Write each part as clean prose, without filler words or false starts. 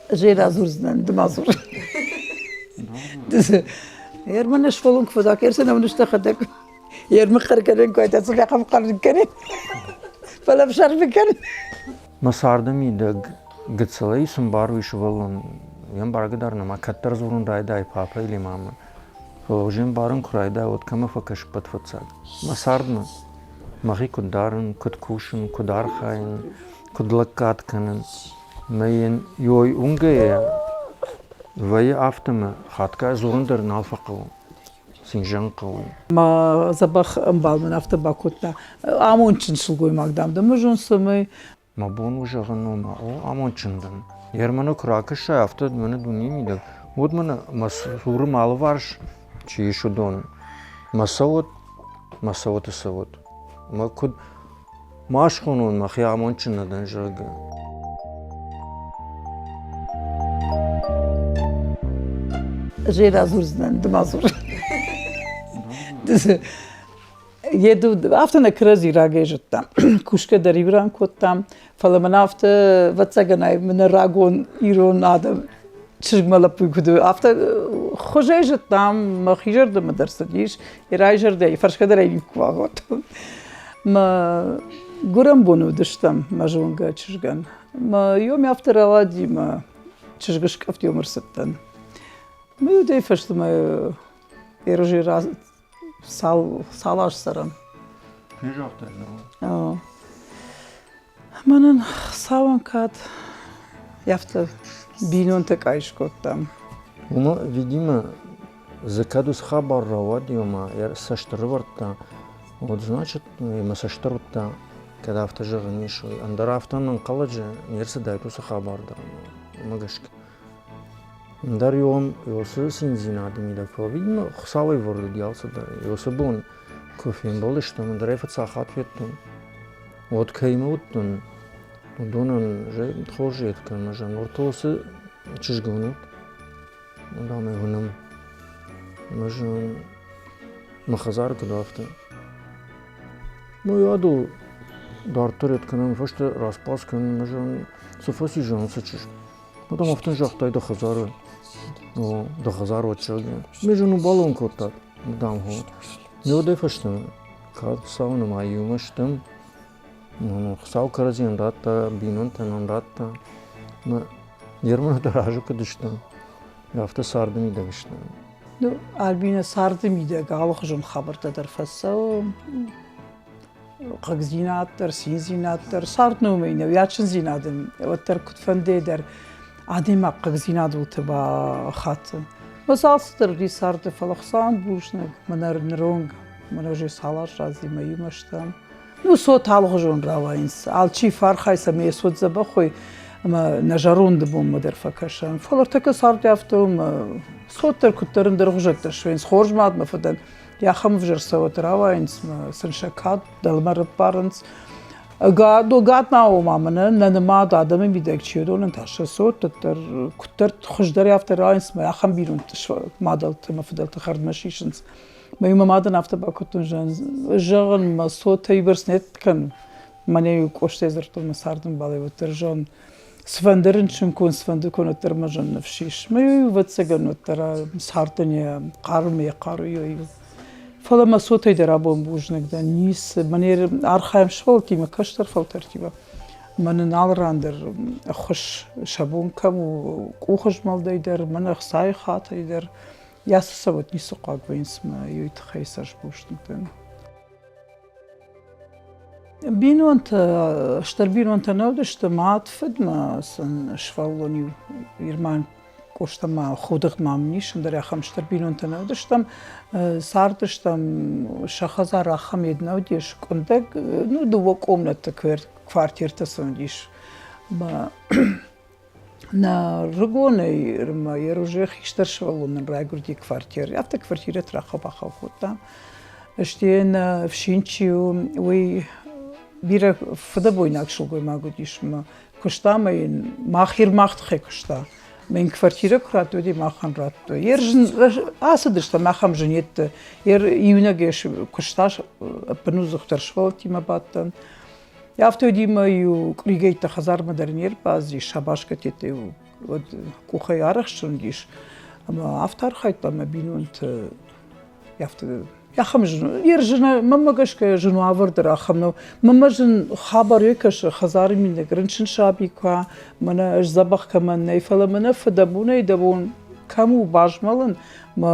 Ӕз радзурдзынӕн, ды ма дзур. Ерман сфолон куы фӕдзак, ерсен ӕвныстӕхӕдӕг. Ермы хъӕр кӕнын куы айтӕ, цыфӕхъӕм хъӕр кӕнын. Фӕлӕ ӕфсӕрмы кӕнын. Мӕ царды мидӕг гыццылӕй цы мбары уый сывӕллон, уый ӕмбаргӕ дӕр нӕма кӕддӕр дзурын райдайы папӕ или мамӕ. Фӕлӕ уже ӕмбарын куы райдайа, уӕд кӕмӕ фӕкӕсы ӕппӕт фыццаг? Мӕ цардмӕ. Мӕхи куыд дарын, куыд кусын, куыд архайын, куыд лӕггад кӕнын. Мӕ йын ёй уынгӕйӕ вӕййы афтӕ мӕ хатгай дзурын дӕр нал фӕхъӕуы. Сын зӕгъын хъӕуы. Мӕ дзӕбӕх ӕмбал мын афтӕ бакодта. Амондджын сылгоймаг, дам, дӕ мӕ зон, цӕмӕй. Мӕ бон у зӕгъын, ома, о, амондджын дӕн. Ерманы куы ракӕсай, афтӕ мӕнӕ дунейы мидӕг, уӕд мӕнӕ мӕ цуры мӕ алыварс чи ис, уыдон. Мӕ цӕуӕт, мӕ цӕуӕты цӕуӕт. Мӕ куыд ма схонон мӕхи амондджын нӕ дӕн, зӕгъгӕ. Ӕз ӕй радзурдзынӕн, ды ма дзур. Афтӕ нӕ кӕрӕдзи рагӕй зыдтам. Кусгӕ дӕр иу ран кодтам, фӕлӕ мын афтӕ, ӕвӕццӕгӕн ӕй мын рагон ирон адӕм чызгмӕ лӕппуйы куыд афтӕ хуызӕй зыдтам, мӕхи зӕрдӕмӕ дӕр цыдис, йӕ райзӕрдӕйы фӕрсгӕ дӕр ӕй никуы агъуыдтон. Мӕ гуырӕн бон уыдыстӕм мӕ зонгӕ чызгӕн. Мӕ ём афтӕ рауади, мӕ чызг скъӕфт ём ӕрцыдтӕн. Мӕ удӕй фӕстӕмӕ ерыжы цал, цал аз цӕрӕм. Не загътай, Мӕнӕн Хуыцауӕн кад, афтӕ бинонтӕ къай скодтам. Уымӕ, видимо, дзы кӕд уыцы хабар рауади, ома йӕ цӕст ӕрӕвӕрдта, уӕд, значит, йемӕ цӕст ӕрӕвӕрдта, кӕд афтӕ зӕгъӕн ис, уый. Ӕндӕр афтӕ ӕнӕнхъӕлӕджы не рцыдаид уыцы хабар дӕр, уымӕ гӕсгӕ. Ӕндӕр ион уыцы циндзинады мидӕг, фӕлӕ, видимо, Хуыцауӕй вӕрд уыди алцыдӕр. Уыцы бон куы фембӕлдыстӕм, ӕндӕр ӕй фыццаг хатт федтон. Уӕд кӕимӕ уыдтӕн, уыдонӕн хорз йед кӕнын ӕз уӕртӕ уыцы чызг уынут? Дам ӕй уынӕм. Ӕз мӕ хӕдзары куыд афтӕ. Ну, и адыл дарддӕр йед кӕнӕм, фӕстӕ распас кӕнын, ӕз цы фӕци зӕгъын цы чызг. Ну, там афтӕ загътай дӕ хӕдзары, ну, дӕ хӕдзар уӕд зӕгъгӕ. Ме зын балон кодтат, дам, хо. Уӕдӕй фӕстӕмӕ кӕд Хуыцауы нымайы иумӕ стӕм, Хуыцау кӕрӕдзийӕн радта, бинонтӕн радта. Мӕ Германы дӕр разы куыд стӕм, афтӕ царды мидӕг стӕм. Ну, Альбина царды мидӕг алыхуызон хабӕрттӕ дӕр фӕцӕуы. Хъыгдзинад дӕр, циндзинад дӕр, цард номӕй нӕу, йӕ чындзинад ын уӕддӕр куыдфӕндыйы дӕр адӕймаг хъыгдзинад уылты бахаты. Мӕ алцыдӕр уыди царды, фӕлӕ Хуыцауӕн бузныг, мӕнӕ ныронг, мӕнӕ уже цал аз радзимӕ иумӕ стӕм. Ну, цот алыхуызон рауайынц. Алчи фӕархайы, цӕмӕй йӕ цот дзӕбӕх уой ӕмӕ нӕ зӕронды бонмӕ дӕр фӕкӕсӕм. Фӕлӕ ӕртӕккӕ цард афтӕ у, ӕмӕ цот дӕр куыддӕр ӕндӕргъуызӕттӕ свӕййынц. Хорз мадмӕ фыдӕн йӕ ахӕм ӕвзӕр цӕуӕт рауайынц, ӕмӕ сын сӕ кад дӕлмӕ рыппарынц. Гад ма ома мӕнӕ нӕ нымад адӕмы мидӕг чи уыдонӕн та сӕ цот дӕр куыддӕр хуыздӕр афтӕ рауайынц, ӕмӕ ахӕм бинонты мадӕлты ӕмӕ фыдӕлты хӕрдмӕ сисынц. Мӕ мӕ мадӕн афтӕ бакодтон, зӕгъын, мӕ цотӕй бӕрц не кӕн. Мӕнӕ-иу Къостайы дзырдтон мӕ цардӕмбалӕй уӕддӕр зӕгъын, цыфӕнды рынчын кон, цыфӕнды кон, уӕддӕр мӕ зын ныфс ис. Мӕ-иу ӕвӕццӕгӕн, уӕддӕр цардӕн йӕ хъарм, йӕ хъару иу. Фӕлӕ мӕ цотӕй дӕр абон бузныг дӕн, ницы. Мӕнӕ архайӕм сывӕллӕттимӕ, кӕстӕр фӕлтӕртимӕ. Мӕнӕн алы ран дӕр ӕххуыс сӕ бон кӕм у, къухызмӕлдӕй дӕр, мӕнӕ ӕхцайы хатӕй дӕр. Йӕ цы цӕуӕт ницы хъуаг вӕййынц мӕ уый тыххӕй сӕ сбузныг дӕн. Бинонтӕ, стыр бинонтӕ нӕ уыдысты, мад, фыд ма сын сывӕллон иу Ирман Къоста ма ходыгъд ма мын ис, ӕндӕр ахӕм стыр бинонтӕ нӕ уыдыстӕм. Цардыстӕм, сӕ хӕдзар ахӕм йед нӕ уыдис, къуындӕг, ну, дыууӕ къомнӕты квартиртӕ сын уыдис. Нӕ рыгонӕй ма йӕ уже хистӕр сывӕллонӕн райгуырди квартирӕ. Афтӕ квартирӕты рахау-бахау кодта. Стӕй нӕ ӕфсин чи у, уый бирӕ фыдӕбойнаг сылгоймаг уыдис ӕмӕ куыста ӕмӕ йын мах Ирмах тыххӕй куыста. Ӕмӕ йын квартирӕ куы радтой, уӕд ӕй махӕн радтой. Йе ацыдыстӕм ахӕм зынетты. Йе иунӕгӕй куыста, ӕппынӕдзухдӕр сывӕллӕттимӕ бадтӕн. Афтӕ уыди мӕ-иу къуыригӕйттӕ хӕдзармӕ дӕр не рбацыди, сабашкӕтӕ-иу. уӕд къухӕй арӕхстджын уыдис. Ӕмӕ афтӕ архайдта мӕ бинонты афтӕ ахӕм зын йе зын мӕнмӕ гӕсгӕ зын уавӕр дӕр ахӕм нӕу. Мӕнмӕ зын хабар йе кӕсы хӕдзары мидӕг рынчын саби куы уа, мӕнӕ ӕз дзӕбӕх кӕмӕн нӕй, фӕлӕ мӕнӕ фыдӕбонӕй дӕ бон кӕм у базмӕлын, мӕ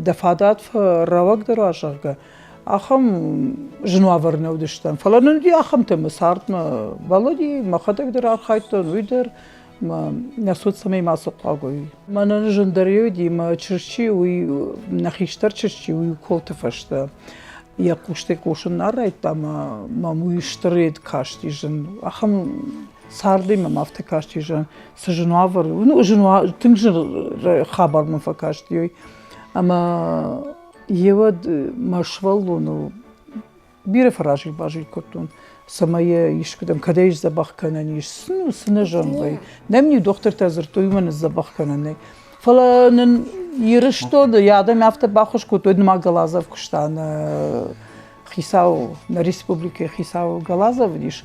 дӕ фадат фӕрӕуӕгдӕр уа, зӕгъгӕ, ахӕм зын уавӕр нӕ уыдыстӕм. Фӕлӕ нын уыди ахӕмтӕ мӕ цардмӕ бӕллыди, мӕхӕдӕг дӕр архайдтон, уый дӕр. Мӕ цот цӕмӕй мацы хъуаг уой. Мӕнӕн зындӕр уыди, мӕ чызджы уый, нӕ хистӕр чызджы уый уколты фӕстӕ йӕ хъустӕй хъусын нӕ райдта ӕмӕ мӕм уый стыр ред касти зын. Ахӕм цардӕй мӕм афтӕ касти зын, цы зын уавӕр, ну, зын, тынг зын хабар мӕм фӕкасти уый. Ӕмӕ еуӕд мӕ сывӕллоныл бирӕ фӕразил-базил кодтон, цӕмӕй йӕ искуыдӕм кӕдӕй сдзӕбӕх кӕнӕн ис, ну, цы нӕ зӕгъын Нӕм-иу дохтыртӕ дзырдтой, уымӕн сдзӕбӕх кӕнӕн нӕй. Фӕлӕ нын Ирыстоны йӕ адӕм афтӕ баххуыс кодтой, нырма Галазов куыста нӕ хицау, нӕ республикӕйы хицау Галазов уыдис.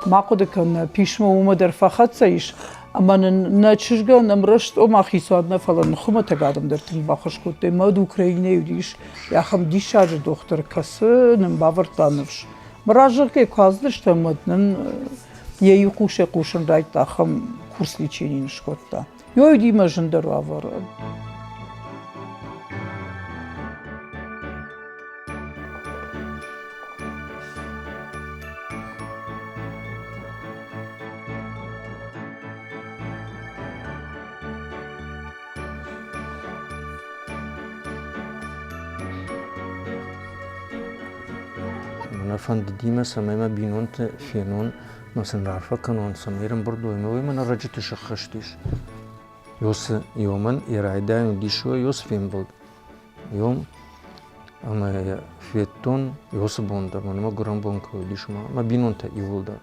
Ма хъуыды кӕн, писмо уымӕ дӕр фӕхӕццӕ ис, ӕмӕ нын нӕ чызгӕн ӕмраст, ома хицауад нӕ, фӕлӕ нын хуымӕтӕг адӕм дӕр тынг баххуыс кодтой. Мад Украинӕйы уыдис ахӕм диссаджы дохтыр, кӕцы нын бавӕрдта ныфс. Мӕ раззагӕй куы ацыдыстӕм, уӕд нын йӕ иу хъусӕй хъусын райдыдта, ахӕм курс лечения нын скодта. Ёй мӕ зындӕр уавӕры. Мӕ фӕндыди мӕ, цӕмӕй мӕ бинонты фенон, мӕ сын раарфӕ кӕнон, цӕмӕй ӕрӕмбырд уой. Уый мӕ ӕрӕджыты сӕххӕст ис. Ёсы ёмӕн йӕ райдайӕн уыдис ёсы фембӕлд. Ём ӕмӕ йӕ федтон ёсы бон дӕр, мӕнмӕ гуырӕн бон куы уыдис, мӕ бинонтӕ иууылдӕр.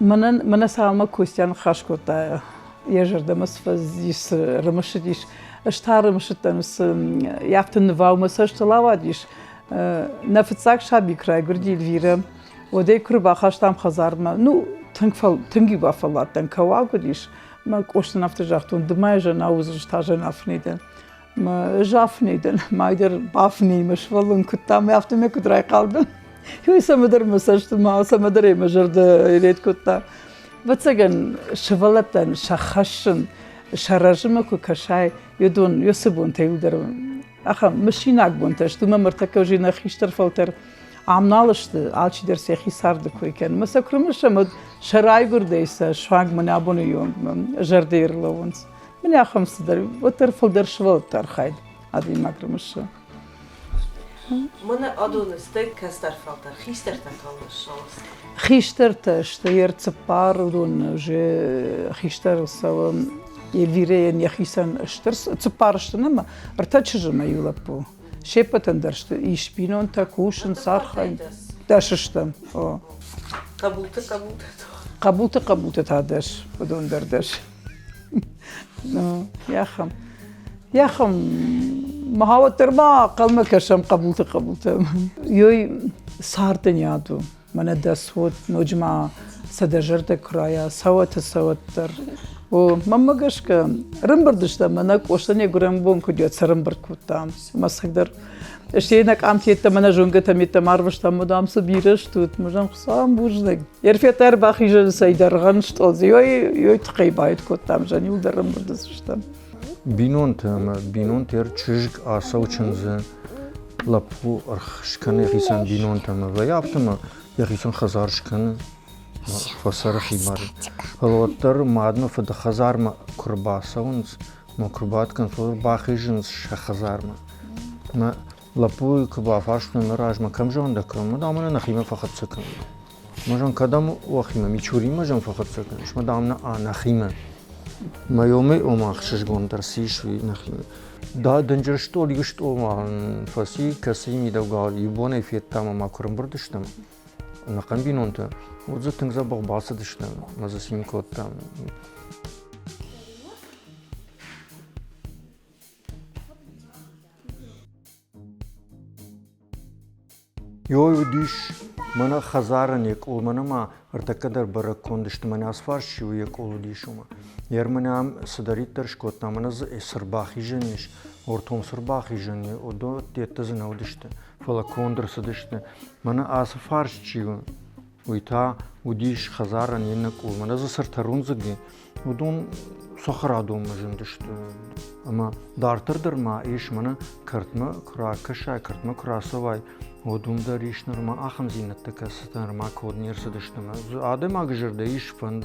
Мӕнӕн мӕнӕ цалынмӕ Костя ныхас кодта, йӕ зӕрдӕмӕ цы фӕзындис, цы рымысыдис, ӕз та рымысыдтӕн, цы афтӕ нывау мӕ цӕстыл ауадис. Нӕ фыццаг саби куы райгуырди Эльвирӕ, уӕд ӕй куы рбахастам хӕдзармӕ, ну, тынг, тынг-иу бафӕлладтӕн, кӕуаг уыдис. Мӕ Къостан афтӕ загътон, ды ма зӕна уыдзыс, та зӕна фынӕй дӕн. Мӕ ӕз афынӕй дӕн, мӕй дӕр бафынӕй, мӕ сывӕллон куыдта, мӕ афтӕмӕй куыд райхъал дӕн. Уый цӕмӕдӕр мӕ цӕсты ма цӕмӕдӕр ӕй мӕ зӕрдӕ ред кодта. Ӕвӕццӕгӕн, сывӕллӕттӕн сӕ хӕссын, сӕ размӕ куы кӕсай, уыдон уыцы бонтӕ иуылдӕр ахӕм мысинаг бонтӕ сты. Уымӕ ныртӕккӕ уже нӕ хистӕр фӕлтӕр ам нал сты, алчидӕр сӕхи царды кой кӕны. Мӕ сӕ куы рымысӕм, уӕд сӕ райгуырдӕй сӕ суанг мӕнӕ абоны онг мӕ зӕрдӕйы ӕрлӕууынц. Мӕнӕ ахӕм цыдӕр, уӕддӕр фылдӕр сывӕллӕтты архайд адӕймаг рымысы. Мӕнӕ адоны сты кӕстӕр фӕлтӕр, хистӕртӕ кӕуыл ссӕуынц? Хистӕртӕ сты йе рцыппар, уыдон уже хистӕр цӕуы Эльвирӕйӕн йӕхицӕн стыр цыппар сты нӕма, ӕртӕ чызджы мӕ иу лӕппу. Се ппӕтӕн дӕр сты ис бинонтӕ, кусынц, архайынц. Дӕс стӕм. О. Хъӕбулты хъӕбултӕ та? Хъӕбулты хъӕбултӕ та дӕс, уыдон дӕр дӕс. Йахӕм. Йахӕм махауӕддӕр ма хъӕлмӕ кӕсӕм хъӕбулты хъӕбултӕм. Ёй царды ниад у. Мӕнӕ дӕ цот, ноджы ма сӕ дӕ зӕрдӕ куы райа, цӕуӕты цӕуӕт дӕр. О, мӕнмӕ гӕсгӕ, ӕрӕмбырд стӕм, мӕнӕ Къоста не гуырӕн бон куыд уӕд сӕрӕмбырд кодтам. Ӕмӕ цӕгдӕр стӕй нӕ къамты йеддӕмӕ нӕ зонгӕтӕм йеддӕмӕ арвыстам, уыдам цы бирӕ стут, мызӕн Хуыцауӕн бузныг. Ерфет ӕрбахизӕны цӕй дӕргъӕн стъол дзы ёй, ёй тыххӕй байд кодтам, зӕн иу дӕр ӕмбырды стӕм. Бинонтӕ ӕмӕ бинонтӕ чызг ацӕуы чындзы лӕппу скӕны йӕхицӕн бинонтӕ ӕмӕ вӕййы афтӕ ӕмӕ йӕхицӕн хӕдзар скӕны, фӕцӕры хибар. Фӕлӕ уӕддӕр мадмӕ фыды хӕдзармӕ куы рбацӕуынц ӕмӕ куы рбадкӕнынц, уӕд бахизынц сӕ хӕдзармӕ. Мӕ лӕппуйы куы бафарстой мӕ размӕ, кӕм зӕгъын дӕ кӕм, мӕ дам, нӕхимӕ фӕхӕццӕ кӕн. Мӕ зӕгъын, кӕдӕм уӕхимӕ, Мичуримӕ зӕгъын фӕхӕццӕ кӕныс, мӕ дам, нӕ нӕхимӕ. Мӕ ёмӕ ома ӕхсызгондӕр цы ис, уый нӕхимӕ. Да дынджыр стъол иу стъол ма фӕци, кӕцыйы мидӕггал иу бонӕй федтам ӕмӕ куы рымбырд стӕм, ӕнӕхъӕн бинонтӕ, уӕд дзы тынг дзӕбӕх бацыдыстӕм ӕмӕ дзы цин кодтам. Ёй уыдис Мӕнӕ хӕдзарӕн йӕ къул, мӕнӕ ма ӕртӕккӕ дӕр бӕрӕг конд сты, мӕнӕ ацы фарс чи у, йӕ къул уыдис уымӕ. Йе мӕнӕ ам цыдӕриддӕр скодта, мӕнӕ дзы цы рбахизӕн ис, ортом цы рбахизӕн и, уыдон деттӕ дзы нӕ уыдысты, фӕлӕ конд ӕрцыдысты. Мӕнӕ ацы фарс чи у, уый та уыдис хӕдзарӕн йе ннӕ къул. Мӕнӕ дзы цы ртӕ рундзыги, уыдон цӕхӕрадонмӕ зындысты. Ӕмӕ дарддӕр дӕр ма ис, мӕнӕ кӕртмӕ куы ракӕсай, кӕртмӕ куы рацӕуай, уӕд уым дӕр ис нырма ахӕмдзинӕдтӕ, кӕцытӕ нырма код не рцыдысты. Ӕмӕ адӕймаджы зӕрдӕ ис фӕнд,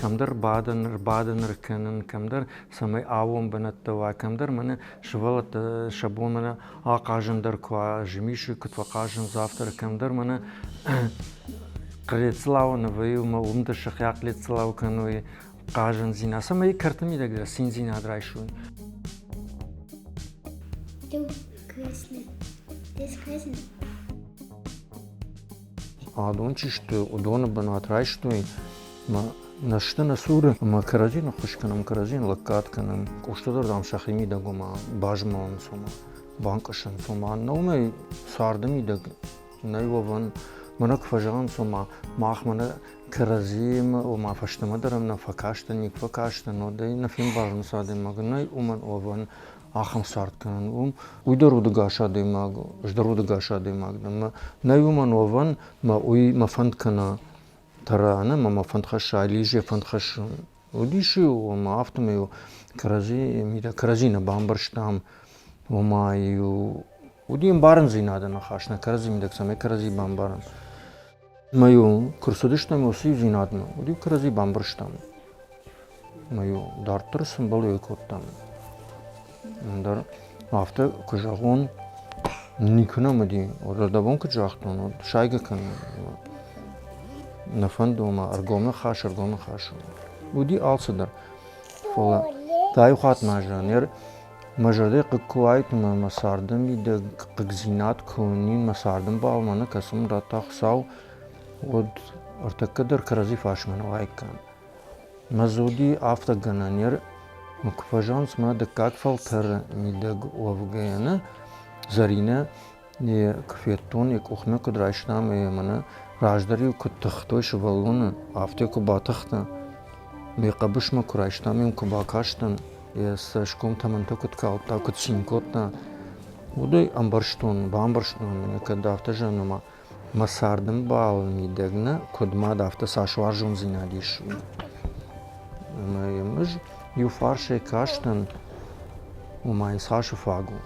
кӕмдӕр бадӕн, ӕрбадӕн ӕркӕнын, кӕмдӕр цӕмӕй аууон бынӕттӕ уа, кӕмдӕр мӕнӕ сывӕллӕттӕ сӕ бон мӕнӕ ахъазын дӕр куы уа, змисы куыд фӕхъазынц, афтӕ кӕмдӕр мӕнӕ хълецлау нывӕйы ӕмӕ уым дӕр сӕхи ахълецлау кӕной хъазындзинад, цӕмӕй кӕрты мидӕг дӕр циндзинад райсой. Du красный. Ты красный. Адон чи сты, уыдоны бынат райстой мӕ нӕ сты нӕ цуры ӕмӕ кӕрӕдзи ныххуыс кӕнӕм, кӕрӕдзийӕн лӕггад кӕнӕм. Къусты дӕр, дам, сӕхи мидӕг ома базмӕлынц, ома банкъуысынц, ома нӕумӕй царды мидӕг нӕй уӕвӕн. Мӕнӕ куы фӕзӕгъынц, ома мах мӕнӕ кӕрӕдзиимӕ, ома фӕстӕмӕ дӕр ӕм нӕ фӕкастӕн, никуы фӕкастӕн, уӕд ӕй нӕ фембарынц адӕймаг, нӕй уымӕн уӕвӕн ахӕм цард кӕнын. Уым уый дӕр удӕгас адӕймаг, ӕз дӕр удӕгас адӕймаг дӕн. Мӕ нӕй уымӕн уӕвӕн, мӕ уый мӕ фӕнд кӕна Тараны мӕ мӕ фӕнд хӕсса, Лизе фӕнд хӕссы. Уыдис-иу, ома афтӕмӕй-иу кӕрӕдзи мидӕг кӕрӕдзи нӕ бамбӕрстам, ома-иу уыди ӕмбарындзинады ныхас нӕ кӕрӕдзи мидӕг, цӕмӕй кӕрӕдзи бамбарӕм. Мӕ-иу куы рцыдыстӕм уыцы иудзинадмӕ, уӕд-иу кӕрӕдзи бамбӕрстам. Мӕ-иу дарддӕр сымбӕлой кодтам. Ӕндӕр афтӕ куы зӕгъон, никуы нӕм уыди. Рӕдӕбон куыд загътон, уӕд сайгӕ кӕнын. Нӕ фӕнды, ома ӕргом ныхас, ӕргом ныхас. Уыди алцыдӕр. Фӕлӕ та иу хатт ма зӕгъын, мӕ зӕрдӕйы хъыг куы уаид ӕмӕ мӕ царды мидӕг хъыгдзинад куы уынин, мӕ цардӕмбал мӕнӕ кӕцы мын радта Хуыцау, уӕд ӕртӕккӕ дӕр кӕрӕдзи фарсмӕ нӕ уаиккам. Мӕ зоди афтӕ гӕнӕн куы фӕзӕгъынц, мӕ дыккаг фӕлтӕры мидӕг уӕвгӕйӕ нӕ, Зӕринӕ йӕ куы федтон, йӕ къухмӕ куыд райстам, мӕнӕ раздӕр-иу куыд тыхтой сывӕллоны, афтӕ куы батыхта, мӕ хъӕбысмӕ куы райстам, йӕм куы бакастӕн, йӕ цӕсгом тӕмӕнтӕ куыд калдта, куыд цин кодта, уӕдӕй ӕмбӕрстон, бамбӕрстон, мӕнӕ кӕд афтӕ зӕгъын, ӕмӕ Мӕ цардӕмбал мидӕг нӕ, куыд мад, афтӕ цас уарзондзинад ис, уый. Ӕмӕ йӕм ӕз иу фарсӕй кастӕн, ома йын цасы фаг у.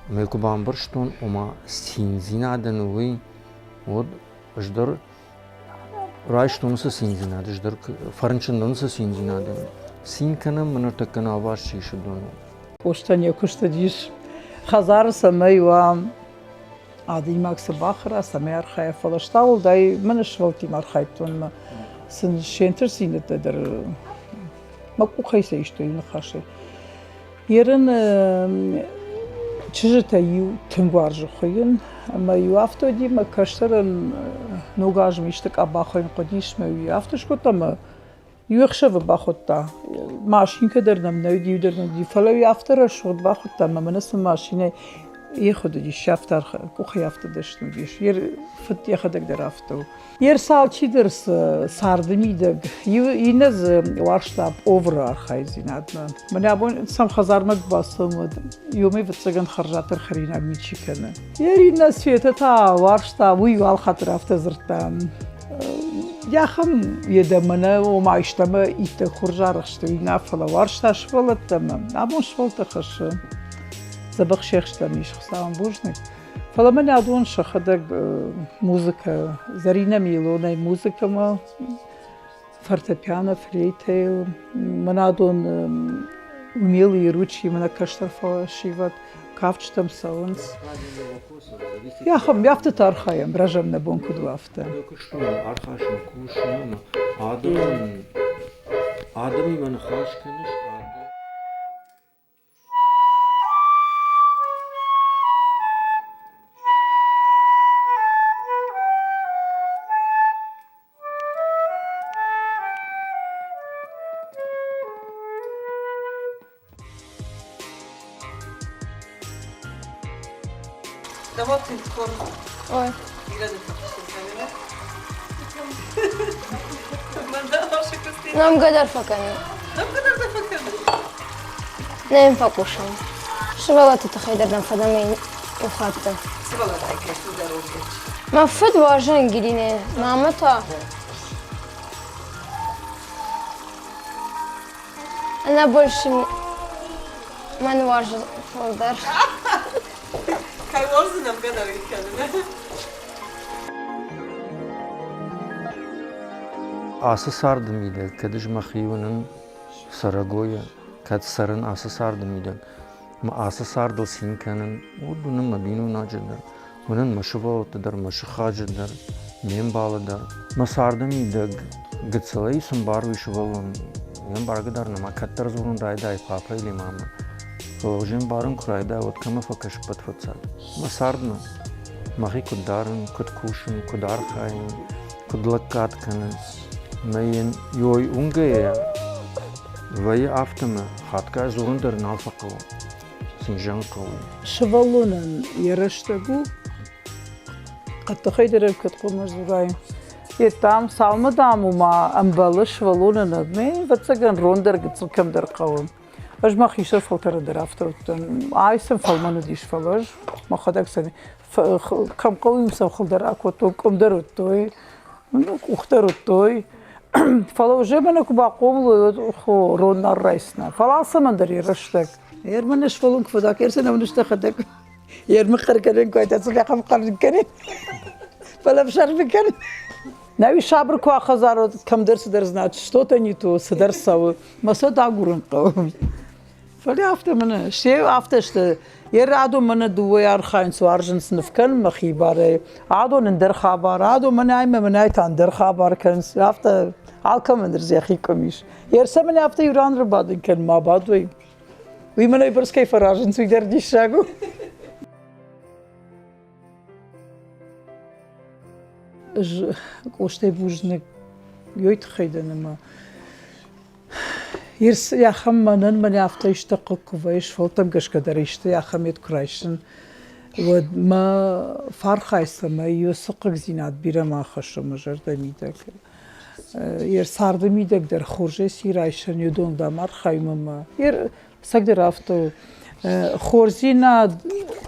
Ӕмӕ куы бамбӕрстон, ома циндзинадӕн уый, уӕд ӕз дӕр райстон уыцы циндзинад, ӕз дӕр фӕрынчын дӕн уыцы циндзинадӕн. Цин кӕнӕм, мӕ ныртӕккӕ нӕ ӕваст сисы дон у. Къостайӕн йӕ куыст уыдис хӕдзары цӕмӕй уа адӕймаг цы бахӕра, цӕмӕй архайа, фӕлӕ ӕз та уӕлдай мӕн сывӕллӕттимӕ архайдтон ӕмӕ сын се нтыстдзинӕдтӕ дӕр мӕ къухӕй сӕ истой ныхасӕй. Ерын чызджытӕ иу тынг уарзы хуыйын, ӕмӕ иу афтӕ уыди, мӕ кӕстӕрӕн ног азмӕ исты къаба хуыйын хъуыдис, мӕ уый афтӕ скодта ӕмӕ иу ӕхсӕвы бахуыдта. Машинкӕ дӕр нӕм нӕ уыди, иу дӕр нӕ уыди, фӕлӕ уый афтӕ рӕсугъд бахуыдта, ӕмӕ мӕнӕ цы машинӕ йе уыдис, афтӕ къухӕй афтӕ дӕсны уыдис. Йе фыд йӕхӕдӕг дӕр афтӕ у. Йе рцалчидӕр царды мидӕг, иннӕ дзы уарзта повары архайдзинадмӕ. Мӕнӕ абон сӕм хӕдзармӕ куы бацӕуӕм, уӕд иумӕ ӕвӕццӕгӕн хӕрзаддӕр хӕринаг ничи кӕны. Йе иннӕ Светӕ та уарзта, уый алхатт афтӕ дзырдта, Йӕхӕм йедӕмӕ нӕ, ома истӕмӕ иттӕг хорз арӕхсты уый нӕ, фӕлӕ уарзта сывӕллӕттӕмӕ. Абон сывӕллӕттӕ хӕссы. Дзӕбӕх се хстӕм ис, Хуыцауӕн бузныг. Фӕлӕ мӕнӕ адон сӕхӕдӕг музыкӕ, Зӕринӕ Милонӕй музыкӕмӕ, фортепиано, флейтӕйыл, мӕнӕ адон умелые ручьи, мӕнӕ кӕстӕр фӕсивӕд кафджытӕм цӕуынц. Ахӕм афтӕ та архайӕм, рӕзӕм нӕ бон куыд у, афтӕ. Архайӕм кусын ӕмӕ адӕмимӕ ныхас кӕныс. Да вот ты скоро. Ой. Нӕмгӕ дӕр фӕкӕны. Нӕмгӕ дӕр дӕ фӕкӕны? Нӕ йын фӕхъусӕм. Сывӕллӕтты тыххӕй дӕр нӕм фӕдӕм иу хатты. Сывӕллӕттӕй кӕй фылдӕр у? Мӕ фыд уарзы Ангелинӕйы, мамӕ та Она больше мӕн уарзы фылдӕр. Кӕй уарзы нӕмгӕ дӕр кӕны? Ацы царды мидӕг, кӕд ӕз мӕхи уынын цӕрӕгойӕ, кӕд цӕрын ацы царды мидӕг, мӕ ацы цардыл цин кӕнын, уӕд уынын мӕ бинойнаджы дӕр, уынын мӕ сывӕллӕтты дӕр, мӕ сыхаджы дӕр, ме мбалы дӕр. Мӕ царды мидӕг гыццылӕй цы мбары уый сывӕллон, йе мбаргӕ дӕр нӕма кӕддӕр дзурын райдайы папӕ или мамӕ. Фӕлӕ уже ӕмбарын куы райдайа, уӕд кӕмӕ фӕкӕсы ӕппӕт фыццаг? Мӕ цардмӕ. Мӕхи куыд дарын, куыд кусын, куыд архайын, куыд лӕггад кӕнын. Мӕ йын ёй уынгӕйӕ вӕййы афтӕ мӕ хатгай дзурын дӕр нал фӕхъӕуы. Сын зӕгъын хъӕуы. Сывӕллонӕн йӕ рӕстӕг у, хъӕддыхӕй дӕр ӕм кӕд хъуамӕ дзурай. Йеддӕм цалмӕ дам уымӕ ӕмбӕлы сывӕллонӕн, ӕмӕ ӕвӕццӕгӕн рон дӕр гыццыл кӕмдӕр хъӕуы. Ӕз мӕ хистӕр фӕлтӕры дӕр афтӕ уыдтӕн. Ай сын фӕлмӕн уыдис, фӕлӕ ӕз мӕхӕдӕг сӕ кӕм хъӕуы, уым сӕ хыл дӕр акодтон, къуым дӕр уыдтой, ну, къух дӕр уыдтой. Фӕлӕ уже мӕнӕ куы бахъомыл уӕд рон нал райсына. Фӕлӕ алцӕмӕн дӕр йӕ рӕстӕг. Ермӕн сфӕлон куы фӕдак, ерсен ӕвныстӕ хӕдӕг. Ермы хъӕр кӕнын куы айтӕ, цыфӕхӕм хъӕр кӕнын. Фӕлӕ ӕфсӕрмы кӕнын. Нӕуи сабыр куы ахӕдзар, уӕд кӕмдӕр цыдӕр знат, что-то не то, цыдӕр цӕуы. Мӕ цот агурын хъӕуы. Фӕлӕ афтӕ мӕнӕ, се афтӕ сты. Йе адон мӕнӕ дыууӕ архайынц, уарзынц ныв кӕнынмӕ хибарӕй. Адон ӕндӕр хабар, адон мӕнӕй мӕ мӕнӕй та ӕндӕр хабар кӕнынц. Афтӕ алкӕмӕн дӕр йӕхи къуым ис. Ерсӕ мын афтӕ иу ран ӕрбадын кӕн, ма бадой. Уый мӕнӕй бӕрц кӕй фӕразынц, уый дӕр диссаг у. Ӕз Къостайы бузныг ёй тыххӕй дӕн ӕмӕ ахӕм мӕнӕн мӕнӕ афтӕ исты хъыг куы вӕййы, сфӕлтӕм гӕсгӕ дӕр исты ахӕм йед куы райсын, уӕд мӕ фархай цӕмӕй уыцы хъыгдзинад бирӕ ма хӕссы мӕ зӕрдӕ мидӕг. Йе царды мидӕг дӕр хорзӕй ци райсӕн, уыдон дам архайынмӕ мӕ Цӕгдӕр афтӕ у. Хорздзинад,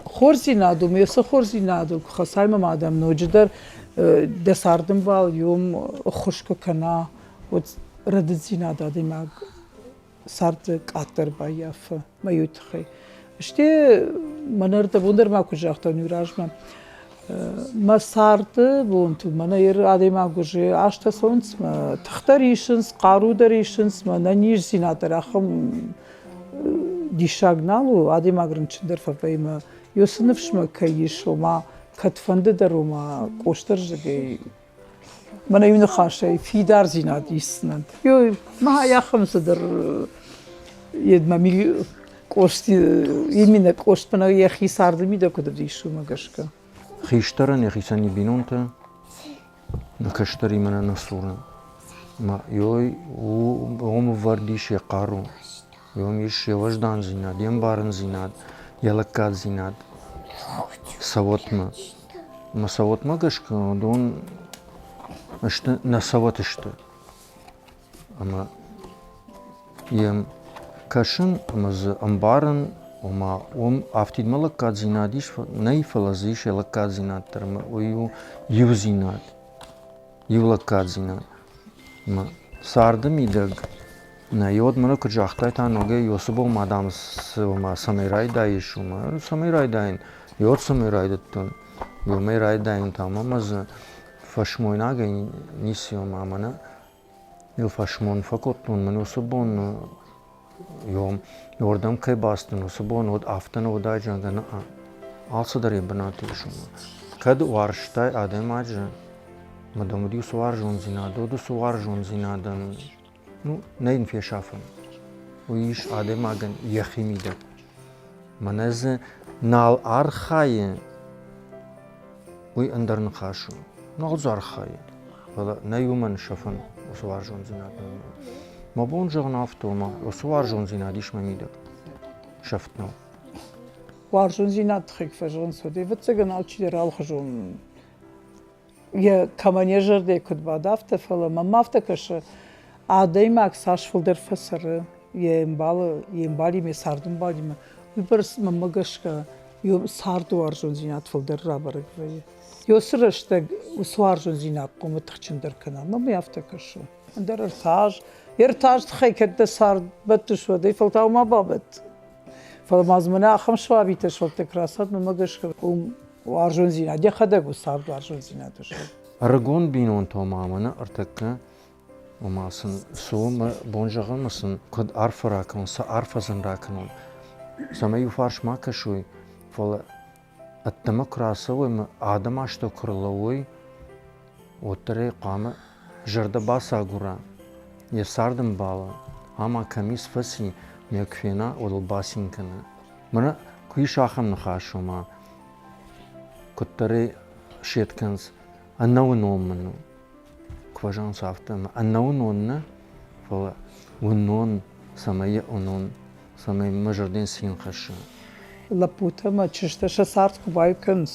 хорздзинад у, ме цы хорздзинадыл куы хӕцай мӕ адӕм ноджыдӕр дӕ цардӕмбал иум ӕххуыс куы кӕна, уӕд рӕдыддзинад адӕймаг царды къаддӕр баййафы мӕ иу тыххӕй. Стӕй мӕнӕ ӕрдӕбон дӕр ма куыд загътон иу размӕ, мӕ царды бонты мӕнӕ адӕймаг уже азтӕ цӕуынц, мӕ тых дӕр исынц, хъару дӕр исынц, мӕ ӕнӕниздзинад дӕр ахӕм диссаг нал у, адӕймаг рынчын дӕр фӕвӕййы мӕ цы ныфс мӕ кӕй ис, ома кӕдфӕнды дӕр, ома къостӕрзыгӕй мӕнӕ иу ныхасӕй фидардзинад исдзынӕн. Мӕ ахӕм цыдӕр йедмӕ Къости, именно Къостмӕ йӕхи царды мидӕг куыд ӕвдисы, уымӕ гӕсгӕ. Хистӕрӕн йӕхицӕн и бинонтӕ, нӕ кӕстӕримӕ нӕ цуры. Ма ёй уым ӕвӕрд ис йӕ хъару, уым ис йӕ уӕздандзинад, йе мбарындзинад, йӕ лӕггаддзинад цӕуӕтмӕ. Ӕмӕ цӕуӕтмӕ гӕсгӕ уыдон сты нӕ цӕуӕт сты. Ӕмӕ йӕм кӕсын ӕмӕ дзы ӕмбарын, ома уым афтидмӕ лӕггаддзинад ис, нӕй, фӕлӕ дзы ис йӕ лӕггаддзинад дӕр ӕмӕ уый у иудзинад, иу лӕггаддзинад. Ӕмӕ царды мидӕг нӕ йод мӕнӕ куыд загътай та ногӕй Иосы бонмӕ дам цы ома цӕмӕй райдайыс, уымӕ цӕмӕй райдайын, йод цӕмӕй райдыдтон, уымӕй райдайын та ӕмӕ дзы фӕсмойнагӕй ницы ома мӕнӕ Ил фӕсмон фӕкодтон, мӕн уыцы бон уырдӕм кӕй бацыдтӕн, уыцы бон уӕд афтӕ нӕ уыдаид, зӕгъгӕ, нӕ, алцыдӕр йӕ бынаты ис. Кӕд уарзтай адӕймаджы, ӕмӕ дӕм уыди уыцы уарзондзинад, уӕд уыцы уарзондзинадӕн ну, нӕ йын фесафӕн. Уый ис адӕймагӕн йӕхи мидӕг. Мӕнӕ дзы нал архайы, уый ӕндӕр ныхас у. Нал дзы архайы. Фӕлӕ нӕй уымӕн сӕфӕн уыцы уарзондзинад. Мӕ бон зӕгъын афтӕ, ома уыцы уарзондзинад ис мӕ мидӕг. Сӕфт нӕу. Уарзондзинад тыххӕй фӕзӕгъынц, уӕд ӕвӕццӕгӕн алчидӕр алыхуызон. Йӕ кӕмӕн йӕ зӕрдӕ куыд бада, афтӕ, фӕлӕ мӕм афтӕ кӕсы, адӕймаг цас фылдӕр фӕцӕры йе мбалы, йе мбалимӕ, цардӕмбалимӕ, уыйбӕрц мӕнмӕ гӕсгӕ йӕ царды уарзондзинад фылдӕр рабӕрӕг вӕййы. Уыцы рӕстӕг уыцы уарзондзинад хъуамӕ тыхджындӕр кӕна. Мӕнмӕ афтӕ кӕсы. Ӕндӕр ӕртӕ аз тыххӕй кӕд дӕ цард бӕттыс, уӕд ӕй фӕлтау ма бабӕтт. Фӕлӕ ма дзы мӕнӕ ахӕм суавитӕ суӕттӕ куы рацӕуӕд, мӕнмӕ гӕсгӕ уым уарзондзинад йӕхӕдӕг у цард уарзондзинад у. Ӕрыгон бинонтӕ ма мӕнӕ ӕртӕккӕ, ома сын цы у мӕ бон зӕгъын, ӕмӕ сын куыд арфӕ ракӕнон, цы арфӕ сын ракӕнон, цӕмӕй иу фарс ма кӕсой, фӕлӕ ӕддӕмӕ куы рацӕуой ӕмӕ адӕм астӕу куы рлӕууой, уӕддӕр ӕй хъуамӕ зӕрдӕ бацагура, йӕ цард ӕмбалы, ӕмӕ кӕм ис фӕци, йӕ куы фена, уӕд ыл бацин кӕны. Мӕнӕ куы ис ахӕм ныхас, ома куыддӕр ӕй сед кӕнынц, ӕнӕуынон мын у. Куы фӕзӕгъынц афтӕ, ӕмӕ ӕнӕуынон нӕ, фӕлӕ уынон, цӕмӕй йӕ уынон, цӕмӕй мӕ зӕрдӕйӕн цин хӕсса. Лӕппутӕ ӕмӕ чызджытӕ сӕ цард куы баиу кӕнынц,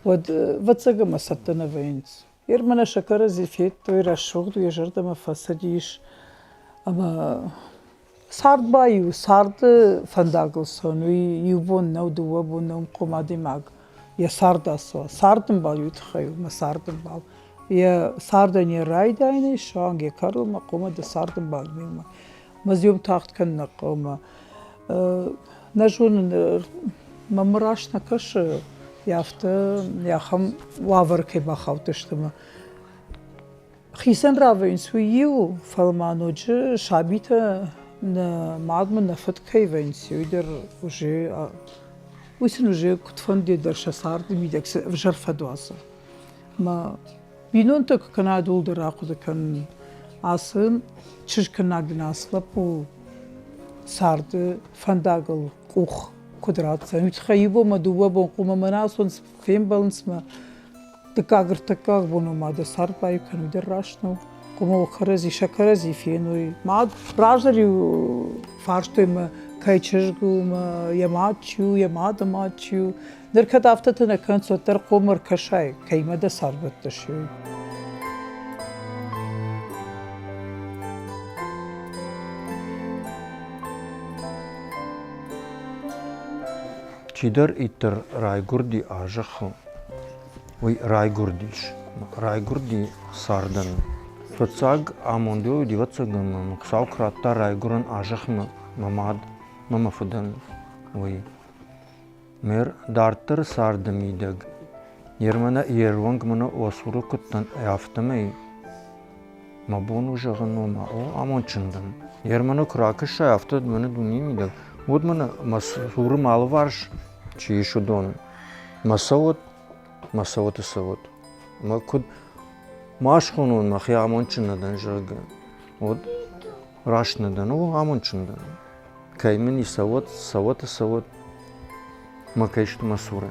уӕд, ӕвӕццӕгӕн, мӕ цӕттӕ нӕ вӕййынц. Ер мӕнӕ сӕ кӕрӕдзи федтой, рӕсугъд у, йӕ зӕрдӕмӕ фӕцыдис ӕмӕ цард баиу, царды фӕндагыл цӕуын, уый иу бон нӕу, дыууӕ бон нӕу, хъом адӕймаг йӕ цард ацӕуа. Цардӕмбал иу тыххӕй у, мӕ цардӕмбал. Йӕ цардӕн йӕ райдайӕнӕй суанг йӕ кӕронмӕ хъуамӕ дӕ цардӕмбал мемӕ. Мӕ дзиум тагъд кӕнын нӕ хъӕуы. Нӕ зонын, мӕм раст нӕ кӕсы, афтӕ ахӕм уавӕр кӕй бахаудтысты ӕмӕ хицӕн равӕййынц, уый иу, фӕлӕ ма ноджы сабитӕ нӕ мадмӕ нӕ фыд кӕй вӕййынц, уый дӕр уже уый сын уже куыдфӕндыйӕ дӕр сӕ царды мидӕг цы ӕвзӕр фӕд уадзы. Мӕ бинонтӕ куы кӕнай, ууыл дӕр ахъуыды кӕнын. Ацы чызг кӕнӕг дын ацы лӕппу царды фӕндагыл къух куыд ратдзӕн, уый тыххӕй иу бонмӕ, дыууӕ бон хъуамӕ мӕнӕ ацӕуынц, фембӕлынц мӕ. Дыккаг, ӕртыккаг бон ма дӕ цард баиу кӕнын дӕр раст нӕу. Хъуамӕ кӕрӕдзи сӕ кӕрӕдзи феной. Мад раздӕр-иу фарстой мӕ, кӕй чызг у, мӕ йӕ мад чи у, йӕ мады мад чи у. Ныр кӕд афтӕтӕ нӕ кӕнынц, уӕддӕр хъуамӕ ӕркӕсай, кӕимӕ дӕ цардбӕттыс, уый. Чидӕриддӕр райгуырди а зӕххыл, уый райгуырдис. Райгуырди цардӕн. Фыццаг амонд уыди, ӕвӕццӕгӕн, мӕм Хуыцау куы радта райгуырӕн а зӕхмӕ мӕ мад ӕмӕ мӕ фыдӕн, уый. Мэр дарддӕры царды мидӕг Ермӕнӕ йе рвонг мын Осуры куыдтӕн, афтӕмӕй мӕ бон у зӕгъын, ома, о, амондджын дӕн. Ермӕны куы ракӕсай, афтӕ мӕнӕ дунейы мидӕг, уӕд мӕнӕ мӕ цуры мӕ алыварс чи ис, уыдон. Мӕ цӕуӕт, мӕ цӕуӕты цӕуӕт. Мӕ куыд ма схонон мӕхи амондджын нӕ дӕн, зӕгъгӕ, уӕд раст нӕ дӕн, о, амондджын дӕн. Кӕй мын и цӕуӕт, цӕуӕты цӕуӕт, мӕ кӕй сты мӕ цуры.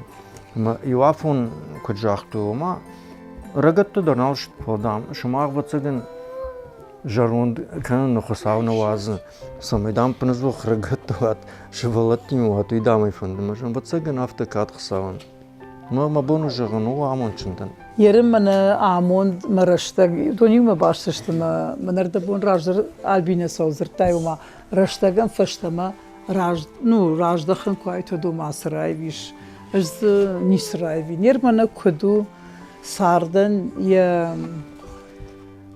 Ӕмӕ иу афон куыд загътой, ома рӕгӕтты дӕр нал сты, фӕлӕ, дам, сымах, ӕвӕццӕгӕн, зӕронд кӕнын Хуыцау нӕ уадзы, цӕмӕй, дам, ӕппынӕдзух рӕгӕтты уат, сывӕллӕттимӕ уат, уый, дам, ӕй фӕнды. Мӕ ӕвӕццӕгӕн, афтӕ кӕд Хуыцауӕн. Мӕ мӕ бон у зӕгъын, о, амондджын дӕн. Ерын мӕнӕ амонд, мӕ рӕстӕг, уыдон иумӕ баст сты, мӕ мӕн ӕрдӕбон раздӕр Альбинӕ цӕуыл дзырдтай, ома рӕстӕгӕн фӕстӕмӕ раз, ну, раздӕхын куы айтыд, ома цы раивис, ӕз дзы ницы раивин. Ныр мӕнӕ куыд у цардӕн йӕ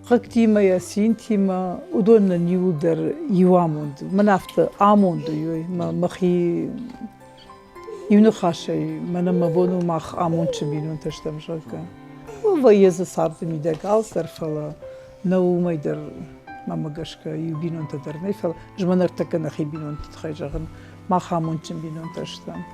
хъыгтимӕ, йӕ цинтимӕ, уыдон нын иуылдӕр иу амонд. Мӕн афтӕ амонд у, мӕхи Иу ныхасӕй, мӕнӕн мӕ бон у мах амондджын бинонтӕ стӕм, зӕгъгӕ. Вӕййы дзы царды мидӕг алцдӕр, фӕлӕ нӕ уымӕй дӕр, мӕнмӕ гӕсгӕ, иу бинонтӕ дӕр нӕй, фӕлӕ ӕз мӕ ныртӕккӕ нӕхи бинонты тыххӕй зӕгъын, мах амондджын бинонтӕ стӕм.